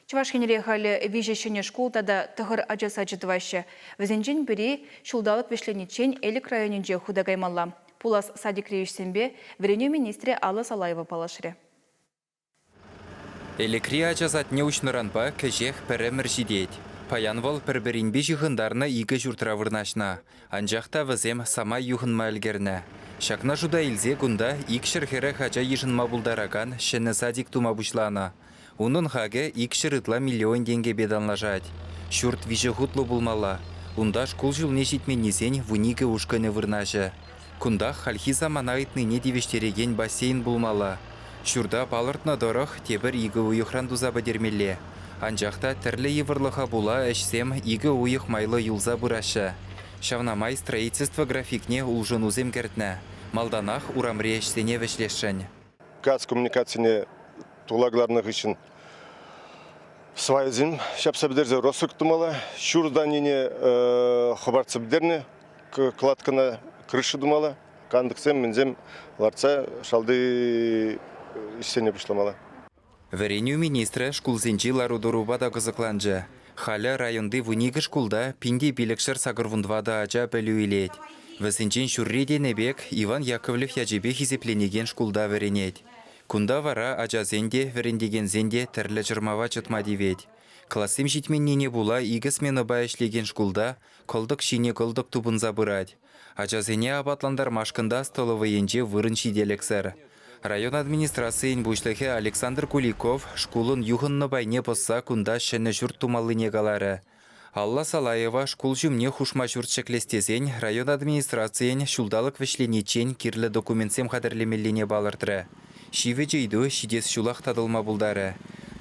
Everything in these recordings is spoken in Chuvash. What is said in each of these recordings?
Чӑваш Енре халӗ виҫӗ ҫӗнӗ шкул тата тӑхӑр ача сачӗ тӑваҫҫӗ. Вӗсенчен пӗри ҫулталӑк вӗҫлениччен Элӗк районӗнче хута каймалла. Пулас садикри ӗҫсемпе вӗренӳ министрӗ Алла Салаева паллашрӗ. Элӗкри ача садне уҫнӑранпа кӗҫех пӗр ӗмӗр ҫитет. Паян вӑл пӗр-пӗринпе ҫыхӑнтарнӑ икӗ ҫуртра вырнаҫнӑ. Анчах та вӗсем самай юхӑнма ӗлкӗрнӗ. Ҫакна шута илсе кунта 240 ача йышӑнма пултаракан ҫӗнӗ садик тума пуҫланӑ. Унӑн хакӗ 200 ытла миллион тенкӗпе танлашать. Ҫурт виҫӗ хутлӑ пулмалла. Унта шкул ҫулне ҫитменнисен 12 ушкӑнӗ вырнаҫӗ. Кунтах хальхи самана ыйтнине тивӗҫтерекен бассейн пулмалла. Ҫурта палӑртнӑ тӑрӑх тепӗр икӗ уйӑхран туса пӗтермелле. Анчах та тӗрлӗ йывӑрлӑха пула ӗҫсем икӗ уйӑх майлӑ юлса пыраҫҫӗ. Ҫавна май строительство графикне улшӑнусем кӗртнӗ. Малтанах урамри ӗҫсене вӗҫлесшӗн. Газ коммуникацине тула кӑларнӑ хыҫҫӑн свайӑсем ҫапса пӗтерсе россыпь тумалла. Ҫур зданине хӑпартса пӗтернӗ. Кладкӑна крыша тумалла, кантӑксем, мӗнсем лартса шалти ӗҫсене пуҫламалла. Вӗренӳ министрӗ шкулсенчи лару-тӑрупа та кӑсӑкланчӗ. Халӗ районти 12 шкулта 1584 ача пӗлӳ илет. Вӗсенчен ҫурри тенӗ пек Иван Яковлев ячӗпе хисепленекен шкулта вӗренет. Кунта вара ачасен те, вӗрентекенсен те тӗрлӗ чӑрмава чӑтма тивет. Классем ҫитменнине пула икӗ сменӑпа ӗҫлекен шкулта кӑлтӑк ҫине кӑлтӑк тупӑнса пырать. Ачасене апатлантармашкӑн та столовӑйӗнче вырӑн ҫителӗксӗр. Район администрацийӗн пуҫлӑхӗ Александр Куликов шкулӑн юхӑннӑ пайне пӑсса кунта ҫӗнӗ ҫурт тумаллине каларӗ. Алла Салаева шкул ҫумне хушма ҫурт ҫӗклес тесен район администрацийӗн ҫулталӑк вӗҫлениччен кирлӗ документсем хатӗрлемеллине палӑртрӗ. Ҫивӗч ыйту ҫитес ҫулах татӑлма пултарӗ.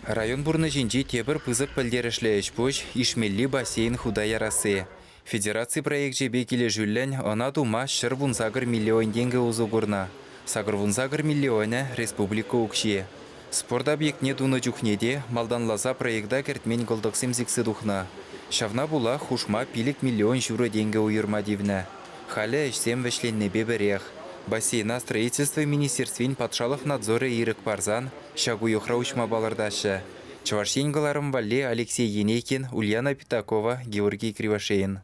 Район пурнӑҫӗнчи тепӗр пысӑк пӗлтерӗшлӗ ӗҫ-пуҫ ишмелли бассейн хута ярасси. Федераци проекчӗпе килӗшӳллӗн ӑна тума 118 миллион тенкӗ усӑ курнӑ. 88 миллионӗ республика укҫи. Спорт объектне тунӑ чухне те малтанласа проекта кӗртмен кӑлтӑксем сиксе тухнӑ. Ҫавна пула хушма 5 миллион ҫурӑ тенкӗ уйӑрма тивнӗ. Халӗ ӗҫсем вӗҫленнӗпе пӗрех. Бассейна строительство министерствин патшалӑх надзорӗ ирӗк парсан ҫак уйӑхра уҫма палӑртаҫҫӗ. Чӑваш Ен кӑларӑм валли Алексей Енейкин, Ульяна Питакова, Георгий Кривошеин.